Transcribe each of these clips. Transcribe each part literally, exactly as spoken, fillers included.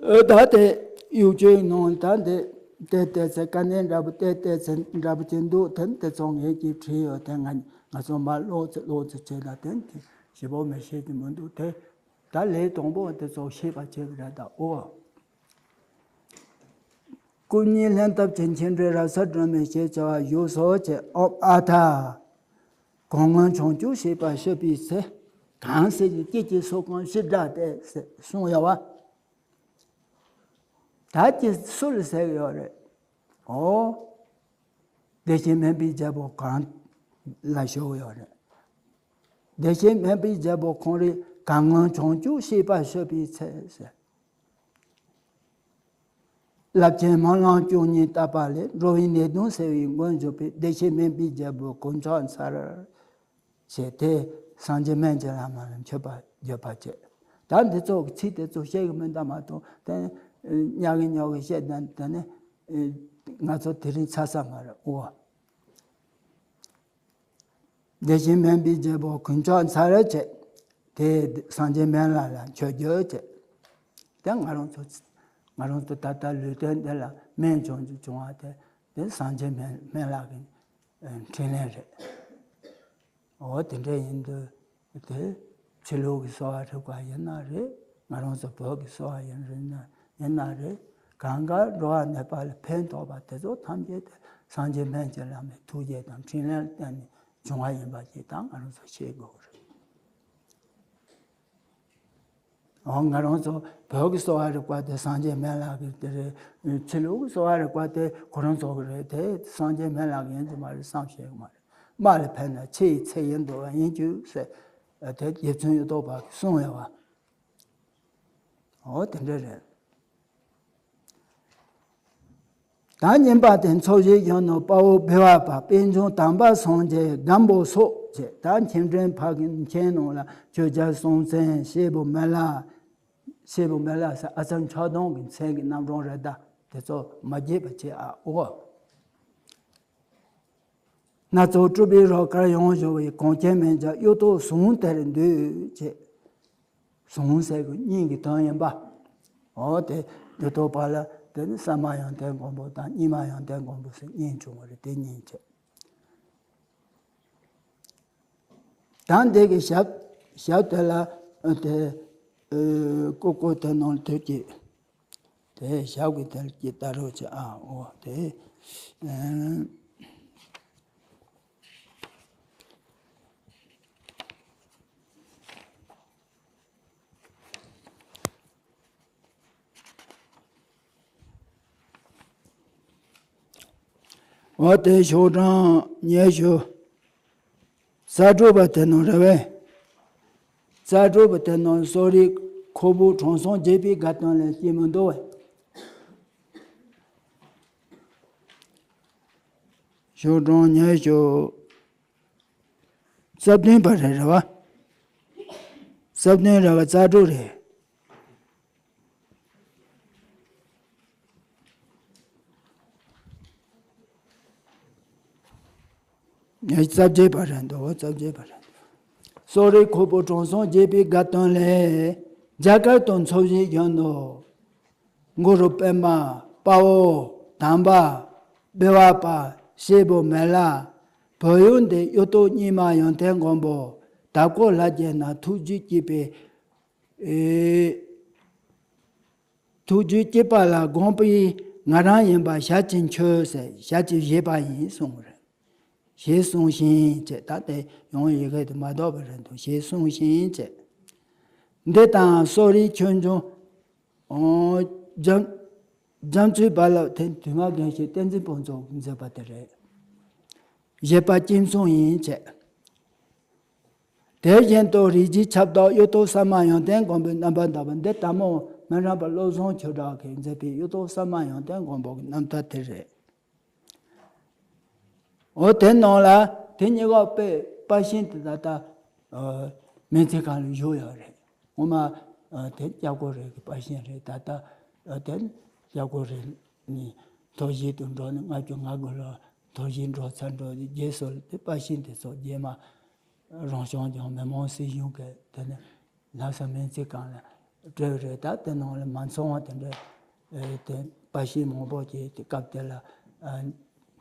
ཨོ་ད་དེ་ཡུག་ཅོའི་ནང་ད་འདི་དེ་ལྟས་ཚེ་དཀའ་གནད་འདྲ་པོ་དེ་ལྟས་ཚེ་འདྲ་པོ་ཅིག་འདུག་དེ་དེ་ཚོ་ངས་ཀྱིས་བྲིས་ཡོད། དེ་ང་ང་ཚོ་མར་ཀློག་ཚེ་ཀློག་ཚེ་བྱས་ན་དེ་ཞིབ་པོ་མི་ཤེས་ཀྱི་མི་འདུག་དེ་ད་ལས་དང་པོ་དེ་ཚོ་ཤེས་པ་བྱེད་ཀྱི་རེད་ད། ཨོ། སྐུ་གཉིས་ལྷན་ཐབས་ཅན། མཁྱེན་བརྩེ་རབ་གསལ་སྒྲོན་མེ་ཞེས་བྱ་བ་བཞུགས་སོ་ཅེས། ཨོ་ཨ་ཐ། གང་སྔོན་བྱང་ཆུབ་ཤེས་པ་བཤད་པའི་ཚེ། གང་ཟེར་གྱི་སྐད་ཅིག་སོགས་གང་ཞིབ་བསྒྲགས་ཏེ་ཟེར་གསུངས་ཡོད་བ། ད་ཀྱི་སུ་ལ་ཟེར་ཡོད་རེད། ཨོ། བདེ་ཆེན་སྨན་པའི་རྒྱལ་པོ་གང་ལ་ཞུ་ཡོད་རེད། བདེ་ཆེན་སྨན་པའི་རྒྱལ་པོ་ཁོང་རེ་གང་སྔོན་བྱང་ཆུབ་ཤེས་པ་བཤད་པའི་ཚེ་ཟེར། རླབས་ཆེན་སྨོན་ལམ་བཅུ་གཉིས་བཏབ་པ་ལས། འགྲོ་བའི་ནད་གདོན་སེལ་བའི་མགོན་གྱུར་པའི། བདེ་ཆེན་སྨན་པའི་རྒྱལ་པོ་དཀོན་མཆོག་མཚར། ཞེས་དེ་སངས་རྒྱས་སྨན་གྱི་ལམ་ལ་མཆོད་པ་བརྗོད་པ་བྱས། ད་འདི་ཚོ་གི་ཚིག་དེ་ཚོ་བཤད་གི་མིན་ད་མ་གཏོགས་དེ་ཉག་གི་ཉོག་གི་བཤད་ན་དེ་ནི་ང་ཚོ་དེ་རིང་ཚར་ས་མ་རེད། ཨོ། བདེ་ཆེན་སྨན་པའི་རྒྱལ་པོ་དཀོན་མཆོག་མཚར་བྱས། དེ་སངས་རྒྱས་སྨན་བླ་ལ་མཆོད་བརྗོད་བྱས། དེ་ང་རང་ཚོ་ང་རང་ཚོ་ད་ལྟ་ལུས་རྟེན་འདི་ལ་སྨན་བྱུང་རྒྱུ་བྱུང་བ་དེ་དེ་སངས་རྒྱས་སྨན་སྨན་བླ་གི་འཕྲིན་ལས་རེད། འོ་དེ་འདྲ་ཡིན་དུས་དེ་ཕྱི་ལུགས་ཀྱི་གསོ་བ་རིག་པ་ཡིན་ན་རེད། ང་རང་ཚོ་བོད་ཀྱི་གསོ་བ་ཡིན་རེད་ན་ཡིན་ན་རེད། གང་ག་འགྲོ་བ་ནད་པ་ལ་ཕན་ཐོགས་པ་དེ་ཚོ་ཐམས་ཅད་དེ་སངས་རྒྱས་སྨན་གྱི་ལམ་ནས་ཐུགས་རྗེ་དང་འཕྲིན་ལས་བརྟེན་ནས་བྱུང་བ་ཡིན་པ་ཞིག་ད་ང་རང་ཚོ་ཤེས་དགོས་རེད། འོ་ང་རང་ཚོ་བོད་ཀྱི་གསོ་བ་རིག་པ་དེ་སངས་རྒྱས་སྨན་བླ་གི་དེ་རེད། ཕྱི་ལུགས་ཀྱི་གསོ་བ་རིག་པ་དེ་ཁོ་རང་ཚོ་གི་རེད། དེ་སངས་རྒྱས་སྨན་བླ་གི་ཡིན་གྱི་མ་རེད་བསམ་ཤེས་གི་མ་རེད། རྨ་ལ་ཕན་ན་ཆུ་ཡི་ཚད་ཡིན་འདུག་པ་ཡིན་རྒྱུ་ཟེར་དེ་རྗེ་བཙུན་གཡུ་ཐོག་པ་གིས་གསུངས་ཡོད་པ། འོ་དེ་འདྲ་རེད། ད་བསྙེན་པ་དེ་ཚོགས་བཞིན་བཞུགས་ནོ་དཔའ་བོ་བི་བ་པ་པད་འབྱུང་དམ་པ་སངས་རྒྱས་སྒམ་པོ་སོགས་བཅས་ད་མཁྱེན་དྲན་ཕ་གི་མཁྱེན་ནོ་ལ་ཆོས་རྒྱལ་སྲོང་བཙན་ཤེས་བུ་མི་ལ་ཤེས་བུ་མི་ལ་ས་ཨ་ཙམ་ཆགས་སྡང་གི་མཚན་གི་རྣམ་གྲངས་རེད། ད་དེ་ཚོ་མ་བརྗེད་པ་བྱེད་ཨ། འོ། སྣ་ཚོགས་སྤྲུལ་པའི་རོལ་གར་ཡང་བཞུགས་པའི། གངས་ཅན་མན་ཆད་གཡུ་ཐོག་ཟུང་དེར་འདུས་བྱས། ཟུང་ཟེར་གི་སྙིང་གི་དོན་ཡིན་པ། འོ་དེ་གཡུ་ཐོག་པ་ལ་དེ་ནི་ས་མ་ཡོན་ཏན་མགོན་པོ་དང་སྙིང་མ་ཡོན་ཏན་མགོན་པོ་ཟེར་གཉིས་བྱུང་བ་རེད། དེ་གཉིས་བྱས། ད་འདི་གི་ཞབས་ཞབས་དེ་ལ་དེ་ཀོ་ཀོ་དེ་ནང་དུ་གི་དེ་ཞབས་ཀྱི་དལ་གྱི་ལྟ་རོགས་བྱེད་ཨ། འོ་དེ། འོ་དེ་ཤོག་གྲངས་ཉི་ཤུ། རྩ་དྲུག་པ་དེ་ནང་རེད་བས། རྩ་དྲུག་པ་དེ་ནང་གསོ་རིག་ཁོག་པའི་དྲང་སྲོང་བརྒྱད་པའི་དགའ་སྟོན་ལས་སྐྱེས་མི་འདུག་བས། ཤོག་གྲངས་ཉི་ཤུ། རྩ་བདུན་པ་རེད་རེད་བ། རྩ་བདུན་རེད་བ་རྩ་དྲུག་རེད། རྩ་བརྒྱད་པ་རེད་འདུག་རྩ་བརྒྱད་པ་རེད། གསོ་རིག་ཁོག་པའི་དྲང་སྲོང་བརྒྱད་པའི་དགའ་སྟོན་ལས། རྒྱ་གར་དུ་འཚོ་བཞིན་བཞུགས་ནོ། གུ་རུ་པདྨ་དཔའ་བོ་དམ་པ་བི་བ་པ་ཤེས་བུ་མི་ལ། བོད་ཡུལ་འདི་གཡུ་ཐོག་སྙིང་མ་ཡོན་ཏན་མགོན་པོ། དྭགས་པོ་ལྷ་རྒྱལ་ན་ཐུགས་རྒྱུད་སྐྱེས་པའི། ཨེ། ཐུགས་རྒྱུད་སྐྱེས་པ་ལ་དགོངས་པའི་ང་རང་ཡིན་པ་ཞལ་གྱིས་མཆོད་ཟེར་ཞལ་གྱིས་བཞེས་པ་ཡིན་གསུངས་རེད། ཞེས་གསུངས་ཤིང་ཅེས་ད་དེ་ཡང་ཡི་གེ་དེ་མ་ལྡོག་པ་རེད་འདུག་ཞེས་གསུངས་ཤིང་ཅེས། འདི་དང་གསོ་རིག་ཆོས་འབྱུང་། ཨོ། རྒྱ་རྒྱ་མཚོའི་རྦ་རླབས་དེ་དུས་མ་རྒན་ཞིག་བསྟན་འཛིན་ཕུན་ཚོགས་མཛད་པ་དེ་རེད། བཞེད་པ་གཅིག་མཚུངས་ཡིན་བྱས། དེ་བཞིན་དུ་རིགས་ཀྱི་ཁྱབ་བདག་གཡུ་ཐོག་ས་མ་ཡོན་ཏན་མགོན་པོའི་རྣམ་པར་དག་པ་འདི་ལྟ་མོ་སྨན་རམས་པ་བློ་བཟང་ཆོས་གྲགས་ཀྱིས་མཛད་པའི་གཡུ་ཐོག་ས་མ་ཡོན་ཏན་མགོན་པོ་གི་རྣམ་ཐར་དེ་རེད། འོ་དེ་ནང་ལ་དེ་གཉིས་ཀ་དཔེ་པར་ཤིང་དེ་ད་ལྟ་སྨན་རྩིས་ཁང་ལ་བཞུགས་ཡོད་རེད། ངོ་མ་དེ་སྐྱབས་མགོན་རེད་གི་པར་ཤིང་རེད། ད་ལྟ་དེ་སྐྱབས་མགོན་རེད་ནི་མཐོ་བཞེས་དུ་འགྲོ་ནས་ལྔ་བཅུ་ང་དགུ་ལོ་མཐོ་བཞེས་འགྲོ་ཚར་འགྲོ་རྗེས་སུ་དེ་པར་ཤིང་དེ་ཚོ་རྗེས་མ་རང་སྐྱོང་ལྗོངས་མི་དམངས་སྲིད་གཞུང་གི་དེ་ནས་ལྷ་ས་སྨན་རྩིས་ཁང་ལ་ སྤྲོས་རེད། ད་དེ་ནང་ལ་མ་ཚང་བ་དེ་འདྲ་ཨེ་དེ་པར་ཤིང་མང་པོ་ཅིག་དེ་སྐབས་དེ་ལ་ཨ་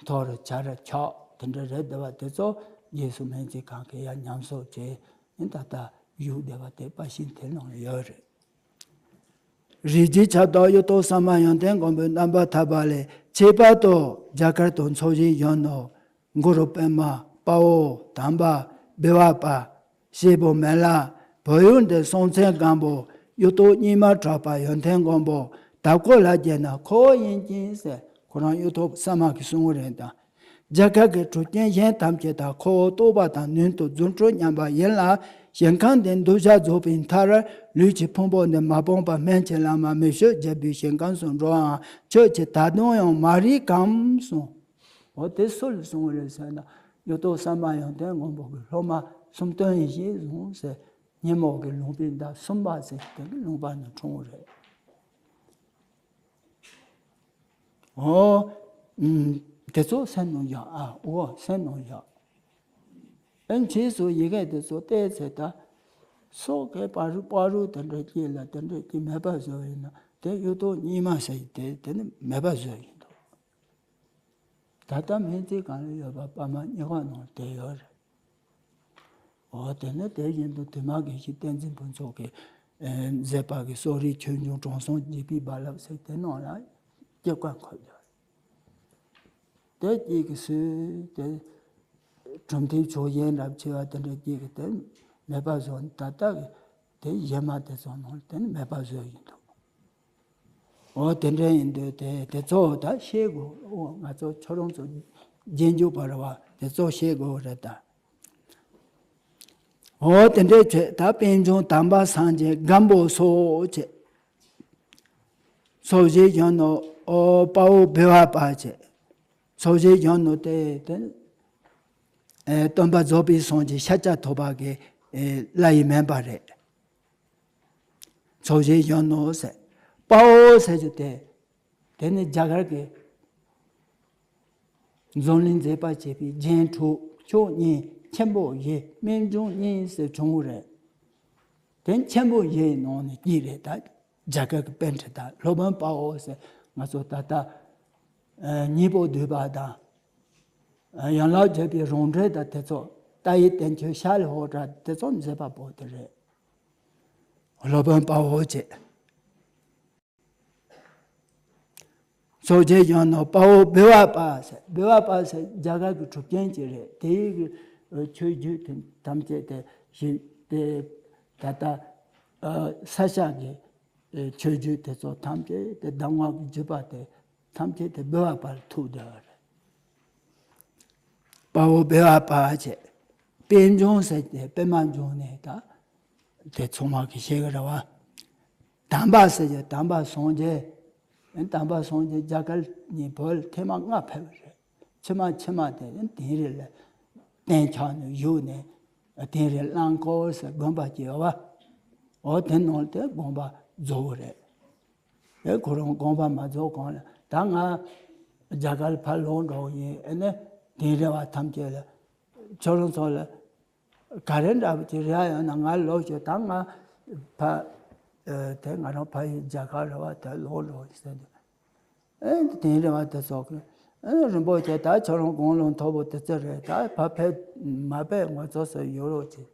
ཐོ་རུ་བྱ་ར་ཆག་དེ་འདྲ་རེད། དེ་བ་དེ་ཚོ་རྗེས་སུ་སྨན་རྩིས་ཁང་གིས་ཡར་ཉམས་གསོ་བྱས་ནས་ད་ལྟ་བཞུགས་བསྡད་པ་དེ་པར་ཤིང་དེ་ནང་ལ་ཡོད་རེད། རིགས་ཀྱི་ཁྱབ་བདག་གཡུ་ཐོག་ས་མ་ཡོན་ཏན་མགོན་པོའི་རྣམ་པར་ཐར་པ་ལས། ཁྱད་པར་དུ་རྒྱ་གར་དུ་འཚོ་བཞིན་ཡོད་ནོ། གུ་རུ་པདྨ། དཔའ་བོ་དམ་པ། བི་བ་པ། ཞེས་པོ་མེ་ལ། བོད་ཡུལ་འདི་སྲོང་བཙན་སྒམ་པོ་གཡུ་ཐོག་རྙིང་མ་གྲགས་པ་ཡོན་ཏན་མགོན་པོ་དྭགས་པོ་ལ་བརྒྱན་ན་ཁོ་བོ་ཡིན་གྱི་ཟེར། ཁོ་རང་གཡུ་ཐོག་ས་མ་གིས་གསུང་གི་རེད་ད། རྒྱ་གར་གྱི་གྲུབ་ཆེན་གཞན་ཐམས་ཅད་དང་ཁོ་བོ་རྟོགས་པ་དང་ནུས་མཐུ་རྫུ་འཕྲུལ་མཉམ་པ་ཡིན་ལ། ཞིང་ཁམས་འདི་འདུ་བྱ་རྫོགས་པའི་མཐར། ལུས་ཀྱི་ཕུང་པོ་འདི་མ་སྤངས་པར་སྨན་གྱི་བླ་མ་མི་བསྐྱོད་རྒྱལ་པོའི་ཞིང་ཁམས་སུ་འགྲོ་བའང་ཁྱོད་ཀྱིས་ད་དུང་ཡང་མ་རིག་གམ་གསུངས། འོ་དེ་སུ་ལ་གསུངས་རེད་ཟེར་ན། གཡུ་ཐོག་ས་མ་ཡོན་ཏན་མགོན་པོ་གི་སློབ་མ་སུམ་སྟོན་ཡེ་ཤེས་བཟུང་ཟེར། སྙེ་མོ་གི་ལུང་པའི་མདའ་གསུམ་པ་ཟེར་དེ་གི་ལུང་པ་ནས་འཁྲུངས་རེད། འོ། ཨུམ། དེ་ཚོ་སེམས་ནང་བཞག་ཨ། འོ་སེམས་ནང་བཞག་ཨེ་རྗེས་སུ་ཡི་གེ་དེ་ཚོ་བལྟས་ཚེ་ད། སོག་གི་བར་རུ་བར་རུ་དེ་འདྲ་སྐྱེས་ལ་དེ་འདྲ་སྐྱེས་མེད་པ་བཟོ་ཡིན་ན་དེ་གཡུ་ཐོག་རྙིང་མ་ཟེར་དེ་དེ་ནི་མེད་པ་བཟོ་ཡིན་འདུག་ད་ལྟ་སྨན་རྩིས་ཁང་ལ་ཡོད་པ་པར་མ་རྙིང་པ་ནང་དེ་ཡོད་རེད། འོ་དེ་ནི་དེ་བཞིན་དུ་དུས་མ་དགེ་བཤེས་བསྟན་འཛིན་ཕུན་ཚོགས་ཀྱིས་ཨེ་མཛད་པ་གི་གསོ་རིག་ཆོས་འབྱུང་དྲང་སྲོང་འཇིགས་པའི་རྦ་རླབས་ཟེར་དེ་ནང་ལ་སྐྱེ་ཀ་འཁོད་ཡོད་རེད། དེ་གཅིག་གི་སུས་དེ་གྲུབ་མཐའི་ཕྱོགས་ཞེན་རབ་ཆེ་བ་དེ་འདྲ་གཅིག་གི་དེ་མེད་པ་བཟོ་ནས་ད་ལྟ་གི་དེ་གཞན་མ་དེ་ཚོ་ནང་དེ་ནི་མེད་པ་བཟོ་ཡིན་འདུག་འོ་དེ་འདྲ་ཡིན་དུས་དེ་དེ་ཚོ་ད་ཤེས་དགོས། འོ་ང་ཚོ་ཁྱོད་རང་ཚོ་རྗེས་འཇུག་པ་རེད་བ། དེ་ཚོ་ཤེས་དགོས་རེད་ད། འོ་དེ་འདྲའི་ཆོས་ད་པད་འབྱུང་དམ་པ་སངས་རྒྱས་སྒམ་པོ་སོགས་བྱས། འཚོ་བྱེད་གཞོན་ནུ་འོ་དཔའ་བོ་བི་བ་པ་བྱས། འཚོ་བྱེད་གཞོན་ནུ་དེ་དེ་ཨེ་སྟོན་པ་རྫོགས་པའི་སངས་རྒྱས་ཤཱཀྱ་ཐུབ་པ་གི་ཨེ་བླ་ཡི་མིང་པ་རེད། འཚོ་བྱེད་གཞོན་ནུ་ཟེར། དཔའ་བོ་ཟེར་རྒྱུ་དེ། དེ་ནི་རྒྱ་གར་གྱི་འཛམ་གླིང་མཛེས་པར་བྱེད་པའི་རྒྱན་དྲུག་མཆོག་གཉིས་ཆེན་པོ་བཞི་རྨད་བྱུང་གཉིས་ཟེར་བྱུང་བ་རེད། དེ་ཆེན་པོ་བཞིའི་ནང་ནས་གཅིག་རེད་ད། རྒྱ་གར་གྱི་པཎྜི་ཏ་སློབ་དཔོན་དཔའ་བོ་ཟེར་ང་ཚོ་ད་ལྟ་ཨ་སྙིང་པོ་བསྡུས་པ་དང་། ཨ་ཡན་ལག་བརྒྱད་པའི་རང་འགྲེལ་དང་དེ་ཚོ་ཏཱ་ཡི་བསྟན་བཅོས་ཤཱ་ལི་ཧོ་ཏྲ་དེ་ཚོ་མཛད་པ་པོ་དེ་རེད། སློབ་དཔོན་དཔའ་བོ་བྱས། འཚོ་བྱེད་གཞོན་ནུ་དཔའ་བོ་བི་བ་པ་ཟེར། བི་བ་པ་ཟེར་རྒྱ་གར་གྱི་གྲུབ་ཆེན་ཅིག་རེད། དེའི་གི་ཆོས་བརྒྱུད་དེ་ཐམས་ཅད་དེ་ཞིག་དེ་ད་ལྟ་ས་སྐྱ་གི་ཆོས་བརྒྱུད་དེ་ཚོ་ཐམས་ཅད་དེ་གདམས་ངག་གི་བརྒྱུད་པ་དེ་ཐམས་ཅད་དེ་བི་བ་པ་ལ་ཐུག་བསྡད་པ་རེད། དཔའ་བོ་བི་བ་པ་བྱས། པད་འབྱུང་ཟེར་ཏེ་པད་མ་འབྱུང་ནས་ད་དེ་ཚང་མ་གི་ཤེས་ཀྱི་རེད་བ། དམ་པ་ཟེར་གྱི་དམ་པ་སངས་རྒྱས། དམ་པ་སངས་རྒྱས་རྒྱ་གར་ནས་བོད་ཐེངས་མ་ལྔ་ཕེབས་པ་རེད། ཕྱི་མ་ཕྱི་མ་དེ་དིང་རི་ལ་གཏན་ཆགས་ནས་བཞུགས་ནས་དིང་རི་གླང་སྐོར་ཟེར་དགོན་པ་སྐྱེས་པ། འོ་དེ་ནང་དེ་དགོངས་པ་རྫོགས་པ་རེད། ཨེ་ཁོ་རང་དགོངས་པ་མ་རྫོགས་གོང་ལ་ད་ང་རྒྱ་གར་ཕར་ལོག་འགྲོ་གི་ཡིན། ཨེ་ནས་དིང་རི་བ་ཐམས་ཅད་ལ་ཁྱོད་རང་ཚོ་ལ་ག་རེ་འདྲ་པོ་ཅིག་རེ་བ་ཡོད་ན་ང་ལོག་ཤོག་ད་ང་ཕ་ཨེ་དེ་ང་རང་ཕ་ཡུལ་རྒྱ་གར་རེད་བ། དེ་ལོག་འགྲོ་ཟེར་དུས་ཨེ་དིང་རི་བ་དེ་ཚོ་གི་ཨེ་རིན་པོ་ཆེ་ད་ཁྱོད་རང་དགུང་ལོ་མཐོ་པོ་དེ་ཚོ་རེད། ད་ཕ་ཕེབས་མ་ཕེབས་ངོ་ཚ་སེ་ཡོད་རོགས་གྱིས།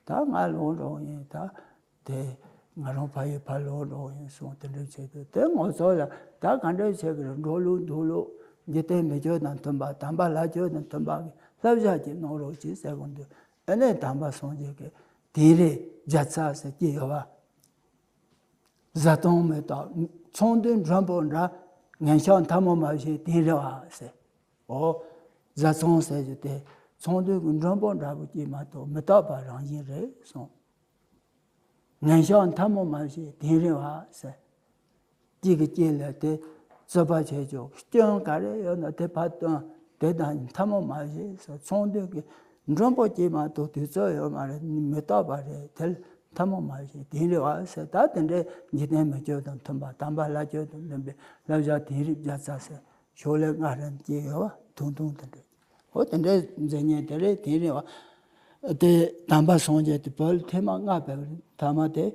ད་ང་ལོག་འགྲོ་ཡིན་ད། དེ་ང་རང་ཕ་ཡུལ་ཕར་ལོག་འགྲོ་ཡིན་གསུངས། དེ་འདྲ་བྱས་དུས་དེ་ངོ་ཚ་ལ་ད་ག་འདྲ་བྱས་ཀྱི་རེད། འགྲོ་ལུགས་འདུག་ལུགས་འཇིག་རྟེན་མི་ཆོས་དང་མཐུན་པ་དམ་པ་ལྷ་ཆོས་དང་མཐུན་པ་གི་བསླབ་བྱ་ཅིག་གནང་རོགས་གྱིས་ཟེར་གོ་དུས་ཨེ་ནས་དམ་པ་སངས་རྒྱས་ཀྱི་དིང་རི་རྒྱལ་ཚ་ཟེར་གྱི་ཡོད་བ། བཟའ་བཏུང་མེ་ཏོག་ཚོང་དུས་མགྲོན་པོ་འདྲ། ངན་ཕྱོགས་མཐའ་མོ་མ་བྱེད་དིང་རི་བ་ཟེར། འོ། བཟའ་ཚང་ཟེར་རྒྱུ་དེ་ཚོང་དུས་ཀྱི་མགྲོན་པོ་འདྲ་པོ་ཅིག་མ་གཏོགས་མི་རྟག་པ་རང་བཞིན་རེད་གསུངས། ངན་ཕྱོགས་མཐའ་མོ་མ་བྱེད་དིང་རི་བ་ཟེར། གཅིག་གིས་གཅིག་ལ་དེ་རྩོད་པ་བྱེད་ཆོག་སྐྱོན་ག་རེ་ཡོད་ན་དེ་ཕར་སྟོན། དེ་དང་མཐའ་མོ་མ་བྱེད་ཟེར། ཚོང་དུས་ཀྱི་མགྲོན་པོ་གཅིག་མ་གཏོགས་དུས་ཚོད་ཡོད་མ་རེད། མི་རྟག་པ་རེད། དེ་ལ་མཐའ་མོ་མ་བྱེད་དིང་རི་བ་ཟེར། ད་དེ་འདྲའི་འཇིག་རྟེན་མི་ཆོས་དང་མཐུན་པ་དམ་པ་ལྷ་ཆོས་དང་མཐུན་པའི་བསླབ་བྱ་དིང་རི་རྒྱལ་ཚ་ཟེར། ཤོག་ལེབ་ལྔ་རེ་སྐྱེས་ཡོད་བ། ཐུང་ཐུང་དེ་འདྲ། འོ་དེ་འདྲའི་མཛད་མཁན་དེ་རེད། དིང་རི་བ། དེ་དམ་པ་སངས་རྒྱས་དེ་བོད་ཐེངས་མ་ལྔ་ཕེབས་རེད། ཐ་མ་དེ་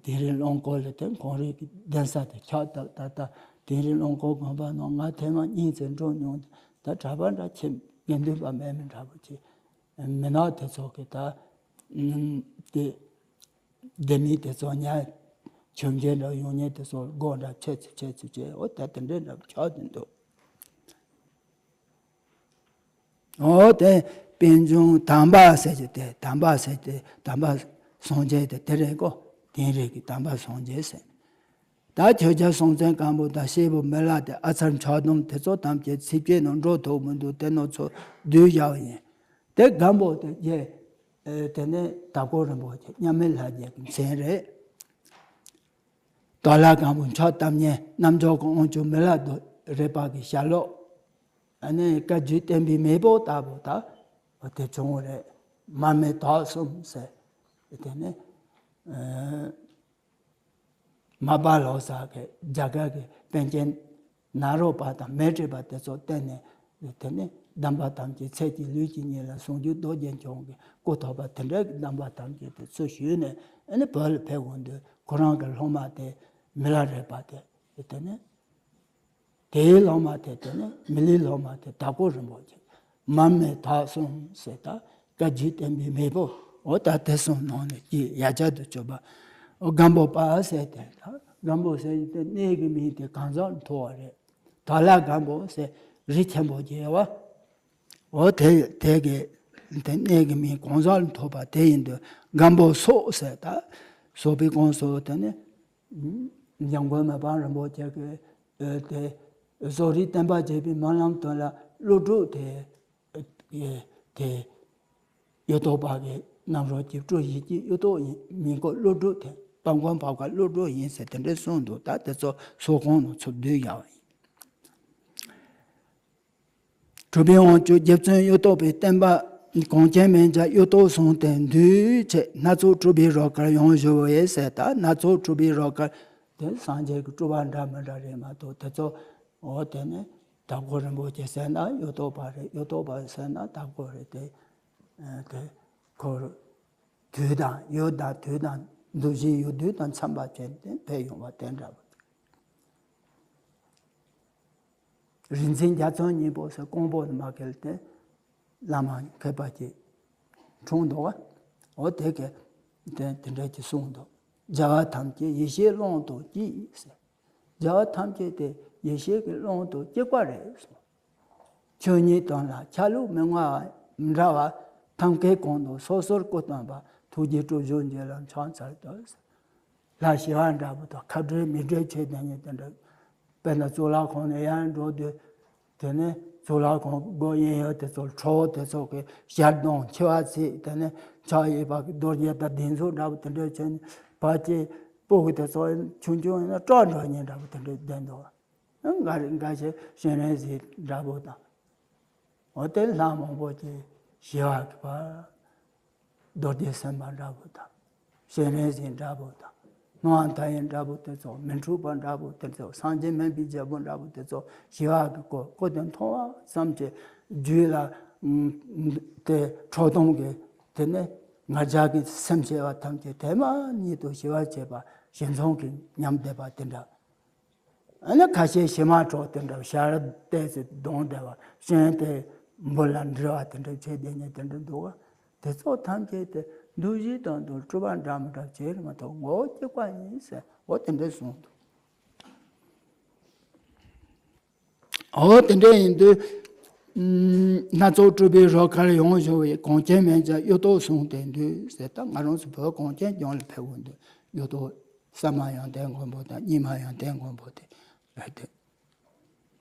དིང་རི་རླངས་འཁོར་ལ་དེ་ཁོང་རང་གི་གདན་ས་དེ་ཆགས་བཏབ། ད་ལྟ་དིང་རི་རླངས་འཁོར་དགོན་པ་ནང་ང་ཐེངས་མ་གཉིས་ཙམ་འགྲོ་མྱོང་། ད་གྲྭ་པ་འདྲ་ཁྱིམ་དགེ་འདུན་པ་མེད་མི་འདྲ་པོ་ཅིག་མི་ནག་དེ་ཚོ་གི་ད་དེ་སྡེ་མི་དེ་ཚོ་ཉ་ཆུང་ཆུང་འདྲ་ཡོང་ཉེ་དེ་ཚོ་སྒོ་འདྲ་ཕྱེ་ཚུ་ཕྱེ་ཚུ་བྱས། འོ་ད་དེ་འདྲའི་འདྲ་པོ་ཆགས་བསྡད་འདུག་འོ་དེ་པད་འབྱུང་དམ་པ་ཟེར་གྱི་དེ། དམ་པ་ཟེར་དེ་དམ་པ་སངས་རྒྱས་དེ་དེ་རེད་གོ། དིང་རི་གི་དམ་པ་སངས་རྒྱས་ཟེར། ད་ཁྱོད་ཅག་སྲོང་བཙན་སྒམ་པོ་དང་སྐྱེས་བུ་མི་ལ་དེ་ཨ་ཚར་ཆགས་སྡང་དེ་ཚོ་ཐམས་ཅད་ཚིག་བཅད་ནང་འགྲོ་ཐུབ་མི་འདུག་དེ་ནང་ཚོ་བསྡུས་བཞག་པ་ཡིན། དེ་སྒམ་པོ་དེ་རྗེ་དེ་ནས་དྭགས་པོ་རིན་པོ་ཆེ་མཉམ་མེད་ལྷ་རྗེ་གི་མཚན་རེད། དྭགས་ལྷ་སྒམ་པོ་མཆོག་གཏམ་སྙན་རྣམ་འཇོག་གི་དབང་ཕྱུག་མི་ལ་དེ་རས་པ་གི་ཞལ་སློབ། ཨ་ནི་བཀའ་བརྒྱུད་བསྟན་པའི་མེས་པོ་ལྟ་བུ་ད་དེ་བྱུང་བ་རེད། མར་མེ་དྭགས་གསུམ་ཟེར། དེ་ནས་མར་པ་ལོ་ཙཱ་གིས་རྒྱ་གར་གྱི་པཎ་ཆེན་ནཱ་རོ་པ་དང་མཻ་ཏྲི་པ་དེ་ཚོ་བསྟེན་ནས། དེ་ནས་སྡོམ་པ་ཐམས་ཅད་ཚེ་གཅིག་ལུས་གཅིག་ཉིད་ལ་ཟུང་འཇུག་རྡོ་རྗེ་འཆང་གི་སྐུ་ཐོབ་པ་དེ་འདྲའི་སྡོམ་པ་ཐམས་ཅད་དེ་ཚུར་ཞུས་ནས། ཨ་ནི་བོད་ལ་ཕེབས་འོང་དུས་ཁོ་རང་གི་སློབ་མ་དེ་མི་ལ་རས་པ་དེ། དེ་ནས་དེའི་སློབ་མ་དེ་དེ་ནས་མི་ལའི་སློབ་མ་དེ་དྭགས་པོ་རིན་པོ་ཆེ། མར་མེ་དྭགས་གསུམ་ཟེར། ད་བཀའ་བརྒྱུད་བསྟན་པའི་མེས་པོ། འོ་ད་དེ་གསུམ་ནང་ནས་ཀྱི་ཡ་གྱལ་དུ་གྱུར་པ། འོ་སྒམ་པོ་པ་ཟེར་དེ། ད་སྒམ་པོ་ཟེར་དེ་གནས་ཀྱི་མིང་དེ་གང་ཟག་ལ་ཐོགས་པ་རེད། དྭགས་ལྷ་སྒམ་པོ་ཟེར་རི་ཆེན་པོ་ཅིག་ཡོད་པ། འོ་དེ་དེ་གི་དེ་གནས་ཀྱི་མིང་གང་ཟག་ལ་ཐོགས་པ་དེ་ཡིན་དུས་སྒམ་པོ་སོགས་ཟེར། ད་སོགས་པའི་གང་ཟག་དེ་ནི་འཇམ་མགོན་མི་ཕམ་རིན་པོ་ཆེ་གི་དེ་བཟོ་རིག་བསྟན་པ་རྒྱས་པའི་སྨོན་ལམ་དོན་ལ་བློ་གྲོས་དེ་དེ་གཡུ་ཐོག་པ་གི་རྣམ་རོལ་གྱི་སྤྲོ་བཞིན་གྱི་གཡུ་ཐོག་ཡིན་མིན་གོ། བློ་གྲོས་དེ་དཔལ་མགོན་འཕགས་པ་བློ་གྲོས་ཡིན་ཟེར་དེ་འདྲའི་གསུངས་འདུག་ད་དེ་ཚོ་སོགས་གང་ནང་ཚུར་བསྡུས་ཡོད་པ་ཡིན། གྲུབ་པའི་དབང་ཕྱུག་རྗེ་བཙུན་གཡུ་ཐོག་པའི་བསྟན་པ་གངས་ཅན་མན་ཆད་གཡུ་ཐོག་བཟུང་སྟེ་འདུས་བྱས། སྣ་ཚོགས་སྤྲུལ་པའི་རོལ་གར་ཡང་གཞོལ་བས་ཟེར། ད་སྣ་ཚོགས་སྤྲུལ་པའི་རོལ་གར་དེ་སངས་རྒྱས་ཀྱི་སྤྲུལ་པ་འདྲ་མི་འདྲ་རེད་མ་གཏོགས་དེ་ཚོ། འོ་དེ་ནི་དྭགས་པོ་རིན་པོ་ཆེ་ཟེར་ན་གཡུ་ཐོག་པ་རེད། གཡུ་ཐོག་པ་ཟེར་ན་དྭགས་པོ་རེད། དེ་དེ་ཁོ་དུས་དང་ཡུལ་དང་དུས་དང་འདུ་བྱེད་ཡུལ་དུས་དང་འཚམ་པ་བྱས་ཏེ་ཕེབས་ཡོང་བ་དེ་འདྲ་བ། རིག་འཛིན་རྒྱ་མཚོ་སྙིང་པོ་ཟེར་ཀོང་པོ་ནས་མར་ཁྱེར་ཏེ་བླ་མ་མཁས་པ་ཅིག་འཁྲུངས་འདུག་ག་འོ་དེ་གས་དེ་དེ་འདྲ་ཅིག་གསུངས་འདུག་རྒྱལ་བ་ཐམས་ཅད་ཡེ་ཤེས་ཀློང་དུ་སྐྱེས་ཟེར། རྒྱལ་བ་ཐམས་ཅད་དེ་ཡེ་ཤེས་ཀྱི་ཀློང་དུ་སྐྱེས་པ་རེད་གསུངས། ཆོས་ཉིད་དོན་ལ་ཆ་ལུགས་མི་མངའ་བ་མི་འདྲ་བ། ཐབས་མཁས་གང་དང་སོ་སོར་སྐུ་སྟོན་པ། ཐུགས་རྗེ་སྤྲུལ་གཞུང་རྗེ་ལ་ཕྱག་འཚལ་ལོ། ལྷ་ཞི་བ་འདྲ་པོ་དང་ཁ་བྲལ་མིག་བྲལ་ཆོས་དེ་ཉིད་དེ་འདྲ། དཔེར་ན་གཙུག་ལག་ཁང་ནས་ཡར་འགྲོ་དུས། དེ་ནས་གཙུག་ལག་ཁང་སྒོ་གཡས་གཡོན་དེ་ཚོ་ཁྲོ་བོ་དེ་ཚོ་གི་ཞལ་གདོང་མཆེ་བ་གཙིགས། དེ་ནས་ཕྱག་གཡས་པ་གི་རྡོ་རྗེ་དང་སྡིགས་མཛུབ་འདྲ་པོ་དེ་འདྲ་བྱས་ནས་ཕར་ཅིག་སྤུ་གུ་དེ་ཚོ་ཆུང་ཆུང་ཡིན་ན་སྐྲག་འགྲོ་མཁན་འདྲ་པོ་དེ་འདྲ་བསྡད་འདུག་ང་རེ་འགའ་ཞིག་སྤྱན་རས་གཟིགས་འདྲ་པོ་དང་། འོ་དེ་ལྷ་མང་པོ་ཅིག་ཞི་བ་གི་བར། རྡོ་རྗེ་སེམས་དཔའ་འདྲ་པོ་དང་། སྤྱན་རས་གཟིགས་འདྲ་པོ་དང་། སྣང་བ་མཐའ་ཡས་འདྲ་པོ་དེ་ཚོ། མི་འཁྲུགས་པ་འདྲ་པོ་དེ་ཚོ། སངས་རྒྱས་སྨན་པའི་རྒྱལ་པོ་འདྲ་པོ་དེ་ཚོ་ཞི་བ་གི་སྐུ་སྐུ་དེ་མཐོང་བ་ཙམ་གྱིས་རྒྱུད་ལ་ཨུམ་དེ་ཁྲོ་གདུང་གི་དེ་ནས་ང་རྒྱལ་གྱི་སེམས་བྱེ་བ་ཐམས་ཅད་དེ་མ་ཉིད་དུ་ཞི་བར་བྱེད་པ་ཞི་འཚང་གི་ཉམས་བསྡད་པ་དེ་འདྲ། ཨ་ནི་ཁ་ཤས་ཕྱི་མ་གྲོགས་དེ་འདྲ་ཞལ་ཏོག་ཙམ་གདོང་བསྡད་པ། སྤྱན་དེ་འབུར་ལ་འདྲིལ་བ་དེ་འདྲ་བྱས་བསྡད་མཁན་དེ་འདྲ་འདུག་ག་དེ་ཚོ་ཐམས་ཅད་དེ་འདུ་བྱེད་དང་དུ་སྤྲུལ་པ་འདྲ་མི་འདྲ་བྱས་རེད་མ་གཏོགས་ངོ་བོ་གཅིག་པ་ཡིན་ཟེར། འོ་དེ་འདྲ་གསུངས་འདུག་འོ་དེ་འདྲ་ཡིན་དུས། ཨུམ། སྣ་ཚོགས་སྤྲུལ་པའི་རོལ་གར་ཡང་གཞོལ་བས། གངས་ཅན་མན་ཆད་གཡུ་ཐོག་བཟུང་སྟེ་འདུས་ཟེར། ད་ང་རང་ཚོ་བོད་གངས་ཅན་ལྗོངས་ལ་ཕེབས་འོང་དུས་གཡུ་ཐོག་གསར་མ་ཡོན་ཏན་མགོན་པོ་དང་རྙིང་མ་ཡོན་ཏན་མགོན་པོ་དེ་རེད་དེ།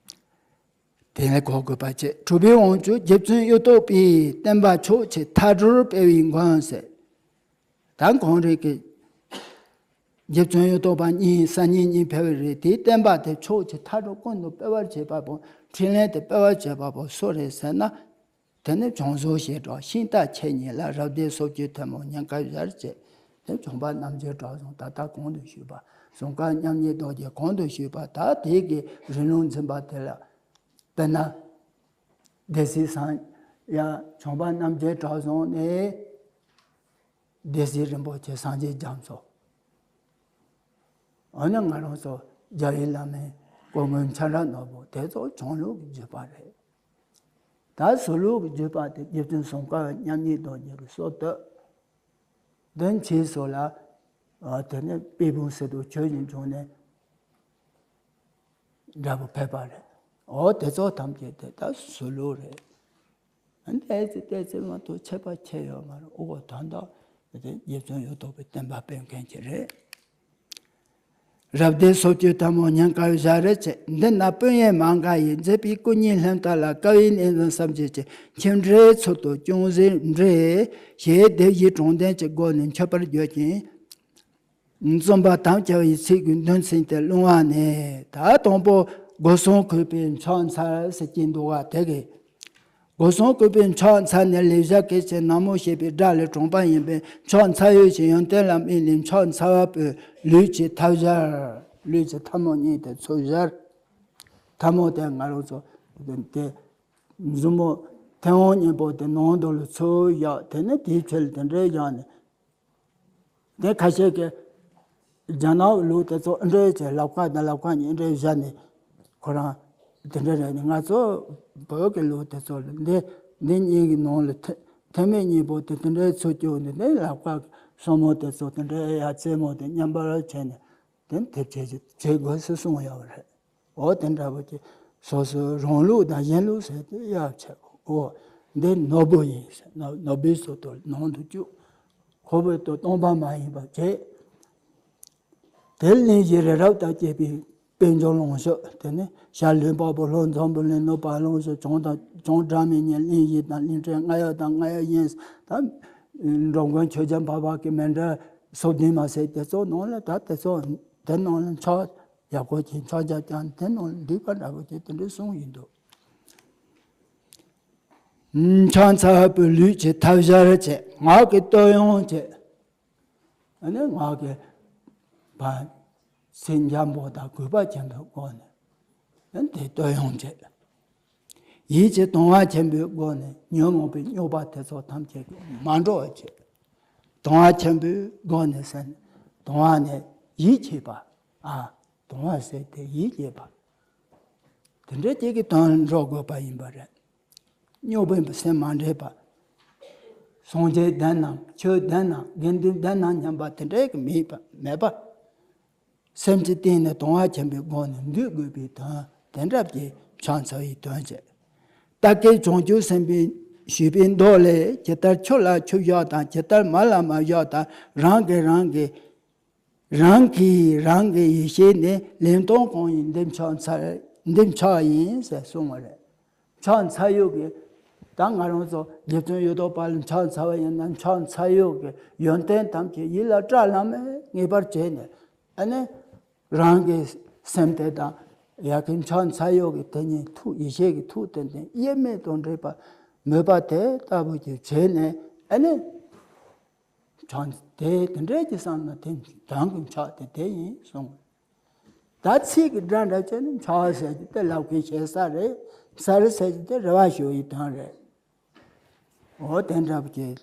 དེ་ནས་གོ་དགོས་པ་བྱས། གྲུབ་པའི་དབང་ཕྱུག་རྗེ་བཙུན་གཡུ་ཐོག་པའི། བསྟན་པ་ཕྱོགས་ཆེར་མཐའ་གྲོལ་སྤེལ་བའི་མགོན་ཟེར། ད་གངས་རི་གི་རྗེ་བཙུན་གཡུ་ཐོག་པ་གཉིས་སང་ཉིན་གཉིས་ཕེབས་པ་རེད། དེའི་བསྟན་པ་དེ་ཕྱོགས་ཆེར་མཐའ་གྲོལ་ཀུན་ཏུ་སྤེལ་བར་བྱེད་པ་པོ། འཕྲིན་ལས་དེ་སྤེལ་བར་བྱེད་པ་པོ་སུ་རེད་ཟེར་ན། དེ་ནི་བྱང་ཟུར་ཞེས་གྲགས་ཤིང་རྟ་ཁྱེད་ཉིད་ལ། རབ་སྡེ་སོ་བརྒྱད་ཐུན་མོང་ཉིན་དཀར་ཞལ་བྱེད། དེ་བྱམས་པ་རྣམ་རྒྱལ་གྲགས་བཟང་ད་ལྟ་གོང་དུ་ཞུས་པ། ཟུང་དཀར་མཉམ་ཉིད་རྡོ་རྗེ་གོང་དུ་ཞུས་པ། ད་དེ་གི་རིང་ལུགས་འཛིན་པ་དེ་ལ། དཔེར་ན། སྡེ་སྲིད་སངས་ཡ་བྱམས་པ་རྣམ་རྒྱལ་གྲགས་བཟང་ནས། སྡེ་སྲིད་རིན་པོ་ཆེ་སངས་རྒྱས་རྒྱ་མཚོ། འོ་ན་ང་རང་ཚོ་རྒྱལ་བའི་བླ་མའི་སྐུ་ངོའི་ཆ་འདྲ་ནོར་བུ་དེ་ཚོ་ཆུང་ལུགས་ཀྱི་བརྒྱུད་པ་རེད། ད་ཟུར་ལུགས་ཀྱི་བརྒྱུད་པ་དེ་རྗེ་བཙུན་ཟུང་དཀར་མཉམ་ཉིད་རྡོ་རྗེ་གི་སྲོལ་བཏོད། དོན་ཆེ་སོགས་ལ། ཨ། དེ་ནས་དཔལ་སྤུངས་སི་ཏུ་ཆོས་ཀྱི་འབྱུང་གནས་འདྲ་པོ་ཕེབས་པ་རེད། འོ་དེ་ཚོ་ཐམས་ཅད་དེ་ད་ཟུར་ལུགས་རེད། ཨ་ནི་ཏོག་ཙམ་ཏོག་ཙམ་མ་གཏོགས་ཁྱད་པར་ཆེ་ཡོད་མ་རེད། ཨོ་དོན་དག་དེ་རྗེ་བཙུན་གཡུ་ཐོག་པའི་བསྟན་པ་སྤེལ་མཁན་ཅིག་རེད། རབ་སྡེ་སོ་བཅུ་ཐལ་མོ་སྙིང་གར་བཞག་རེ་བྱེད། འདི་ན་དཔོན་གཡོག་མ་འགའ་ཡིས། མཛད་པའི་སྐུ་གཉིས་ལྷན་ཐབས་ལ། དཀའ་བའི་གནས་འཛིན་བསམ་བྱེད་ཅིང་། ཁྱིམ་འདྲའི་ཚུལ་དུ་ཅུང་ཟད་འདྲེས། ཞེས་སྡེ་བཞིའི་དྲུང་ལྡན་གྱི་སྒོ་ནས་མཆོད་པར་བརྗོད་ཅིང་། རྩོམ་པ་དམ་བཅའ་བའི་ཚིག་གི་འདོན་ཚིག་དེ་སློང་བ་ནི། ད་དང་པོ་སྒོ་གསུམ་གུས་པས་ཕྱག་འཚལ་ཟེར་གྱིན་འདུག་ག་དེ་གི། སྒོ་གསུམ་གུས་པས་ཕྱག་འཚལ་ནས་ལེགས་སྦྱར་སྐད་ཅིག་ན་མོ་ཞེས་པའི་སྒྲ་ལས་གྲུབ་པ་ཡིན་པས། ཕྱག་འཚལ་ཡུལ་གྱི་ཡོན་ཏན་ལ་དམིགས་ནས་ཕྱག་འཚལ་བ་པོའི་ལུས་ཀྱི་ཐལ་སྦྱར། ལུས་ཀྱི་ཐལ་མོ་གཉིས་དེ་ཚུར་སྦྱར། ཐལ་མོ་དེ་ང་རང་ཚོ་དེ་མཛུབ་མོ་མཐེ་བོང་གཉིས་པོ་དེ་ནང་དུ་ལ་ཚུར་བཞག་དེ་ནས་དེའི་ཕྱི་ལ་དེ་འདྲའི་བཞག་ནས། དེ་ཁ་ཤས་ཀྱིས་རྒྱ་ནག་ལུགས་དེ་ཚོ་འདྲ་བྱས། ལག་པ་དང་ལག་པ་གཉིས་འདྲ་བཞག་ནས་ཁོ་རང་དེ་འདྲ་རེད། ང་ཚོ་བོད་ཀྱི་ལུགས་དེ་ཚོ་ལ་འདི་འདི་གཉིས་ཀྱི་ནང་ལ་ཐེ་ཐེ་མེད་གཉིས་པོ་དེ་དེ་འདྲའི་ཚུར་བསྐྱུར་ནས། དེ་ལག་པ་གསུམ་པོ་དེ་ཚོ་དེ་འདྲའི་ཡ་རྩེ་མོ་དེ་མཉམ་པར་བྱས་ནས། དེ་དེ་བྱེད་བྱེད་དགོས་ཟེར་གསུངས་ཡོད་པ་རེད། འོ་དེ་འདྲ་པོ་ཅིག་སོ་སོའི་རང་ལུགས་དང་གཞན་ལུགས་ཟེར་དེ་ཡག་ཆེ་གོ། འོ་འདི་ནོར་བུ་ཡིན་ཟེར། ནོར་ནོར་བུའི་ཚུལ་དུ་ནང་དུ་བཅུག་ཁོ་བོས་ཏོ་སྟོང་པ་མ་ཡིན་པར་བྱེད། དེ་གླིང་བཞི་རི་རབ་དང་བཅས་པའི་དཔལ་འབྱོར་ལོངས་སྤྱོད། དེ་ནས་ཤར་ལུས་འཕགས་པོ། ལྷོ་འཛམ་བུ་གླིང་ནུབ་བར་ལོངས་སྤྱོད། བྱང་དང་བྱང་སྒྲ་མི་སྙན་གླིང་བཞི་དང་། གླིང་ཕྲན་ལྔ་ཡབ་དང་ལྔ་ཡབ་གཡོན། ད་འགྲོ་མགོན་ཆོས་རྒྱལ་འཕགས་པ་གི་མཎྜལ་སོ་བདུན་མ་ཟེར་དེ་ཚོ་ནང་ལ། ད་དེ་ཚོ་དེ་ནང་ལ་ཕྱག་ཡག་པོ་བྱས། ཕྱག་རྒྱ་བརྐྱངས་དེ་ནང་ལ་འདུས་པ་འདྲ་པོ་བྱས་དེ་འདྲ་གསུངས་ཡིན་འདུག་ཕྱག་འཚལ་བ་པོའི་ལུས་ཀྱི་ཐལ་སྦྱར་བྱས། ངག་གི་བསྟོད་དབྱངས་བྱས། ཨ་ནི་ངག་གི་བ་ཚིག་འཇམ་པོ་དང་གུས་པ་ཆེན་པོའི་སྒོ་ནས་ཨ་ནི་དེ་བསྟོད་དབྱངས་བྱས། ཡིད་ཀྱི་དང་བ་ཆེན་པོའི་སྒོ་ནས་ཉོན་མོངས་པའི་རྙོག་པ་དེ་ཚོ་ཐམས་ཅད་མ་འགྲོ་བ་བྱས། དང་བ་ཆེན་པོའི་སྒོ་ནས་ཟེར་ན། དང་བ་ནི་ཡིད་ཆེས་པ། ཨ། དང་བ་ཟེར་དེ་ཡིད་ཆེས་པ། དེ་འདྲ་ཅིག་གི་དོན་འགྲོ་དགོས་པ་ཡིན་པ་རེད། རྙོག་པའི་སེམས་མ་འདྲེས་པ། སངས་རྒྱས་བདེན་ནམ་ཆོས་བདེན་ནམ་དགེ་འདུན་བདེན་ནམ་སྙམ་པ་དེ་འདྲ་གི་མེད་པ་མེད་པ། སེམས་ཀྱི་སྟེང་ནས་དང་བ་ཆེན་པོའི་སྒོ་ནས་འདུས་དགོས་པའི་དོན་དེ་འདྲ་གྱི་ཕྱག་འཚལ་བའི་དོན་བྱེད། ད་གིན་བྱང་ཆུབ་སེམས་དཔའི་ཞུས་པའི་མདོ་ལས། ཇི་ལྟར་ཆུ་ལ་ཆུ་བཞག་དང་། ཇི་ལྟར་མ་ལ་མ་བཞག་དང་། རང་གིས་རང་གི་རང་གིས་རང་གི་ཡེ་ཤེས་ནི། ལན་སྟོང་གང་ཡིན་འདི་ཕྱག་འཚལ། འདི་ཕྱག་ཡིན་ཟེར་གསུངས་པ་རེད། ཕྱག་འཚལ་ཡུལ་གྱི། ད་ང་རང་ཚོ་རྗེ་བཙུན་གཡུ་ཐོག་པ་ལ་ཕྱག་འཚལ་བ་ཡིན་ན། ཕྱག་འཚལ་ཡུལ་གྱི་ཡོན་ཏན་ཐམས་ཅད་ཡིད་ལ་བཀྲ་ལམ་མེར་ངེས་པར་བྱས་ནས། ཨ་ནི་རང་གི་སེམས་དེ་དང་ཡ་གི་ཕྱག་འཚལ་ཡུལ་གྱི་དེ་གཉིས་ཐུག་ཡེ་ཤེས་ཀྱི་ཐུག་དེ་དེ་དབྱེར་མེད་དུ་འདྲེས་པ་མོས་པ་དེ་ལྟ་བུ་ཅིག་བྱས་ནས། ཨ་ནི་ཕྱག་དེ་དེ་འདྲའི་ཅིག་བསམ་ན་དེ་དོན་གྱི་ཕྱག་དེ་དེ་ཡིན་གསུངས། ད་ཚིག་གི་སྒྲ་འདྲ་བྱས་ནས་ཕྱག་ཟེར་གྱི་དེ་ལག་པའི་ཞེ་ས་རེད། ས་རེད་ཟེར་གྱི་དེ་རེ་བ་ཞུ་ཡི་དོན་རེད། འོ་དེ་འདྲ་བ་ཅིག་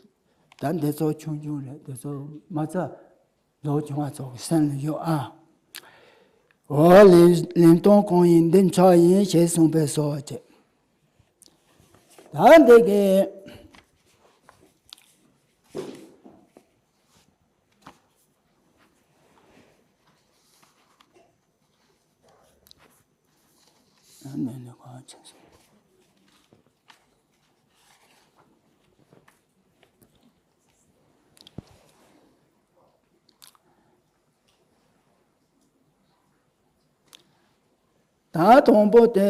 ད་འདི་ཚོ་ཆུང་ཆུང་རེད། འདི་ཚོ་མ་རྩ་ལོ་ཆུང་བ་ཚོ་གི་སེམས་ལ་ཡོད་ཨ། འོ་ལན་ལན་སྟོང་གང་ཡིན་འདི་ཕྱག་ཡིན་ཞེས་གསུངས་པས་སོ་བྱས། ད་འདི་གི། ཨ་ནི་ནི་གོ་ཆེན་སོང་། ད་དང་པོ་དེ།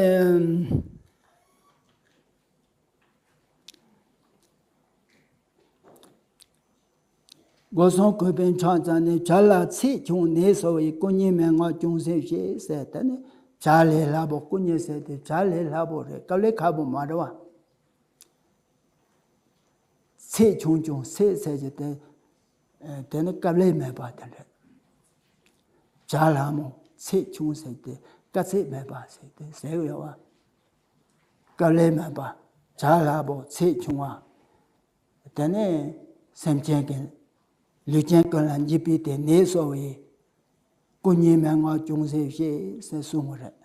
སྒོ་གསུམ་གུས་པས་ཕྱག་འཚལ་ནས། བྱ་ལ་ཚེགས་ཆུང་ནད་གསོ་བའི། སྐུ་གཉིས་མན་ངག་ཅུང་ཟད་བཤད་ཟེར། དེ་ནི་བྱ་ལས་སླ་པོ། སྐུ་གཉིས་ཟེར་དེ་བྱ་ལས་སླ་པོ་རེད། དཀའ་ལས་ཁག་པོ་མ་རེད་བ། ཚེགས་ཆུང་ཆུང་ཚེགས་ཟེར་གྱི་དེ། ཨ། དེ་ནི་དཀའ་ལས་མེད་པ་དེ་རེད། བྱ་སླ་མོ་ཚེགས་ཆུང་ཟེར་དེ་དཀའ་ཚེགས་མེད་པ་ཟེར་དེ་ཟེར་ཡོད་བ། དཀའ་ལས་མེད་པ། བྱ་སླ་པོ་ཚེགས་ཆུང་བ། དེ་ནས་སེམས་ཅན་གྱི་ལུས་ཅན་ཀུན་ལ་འཇིགས་པའི་དེ་ནད་གསོ་བའི། སྐུ་ཉིད་མན་ངག་ཅུང་ཟད་བཞེས་ཟེར་གསུངས་པ་རེད།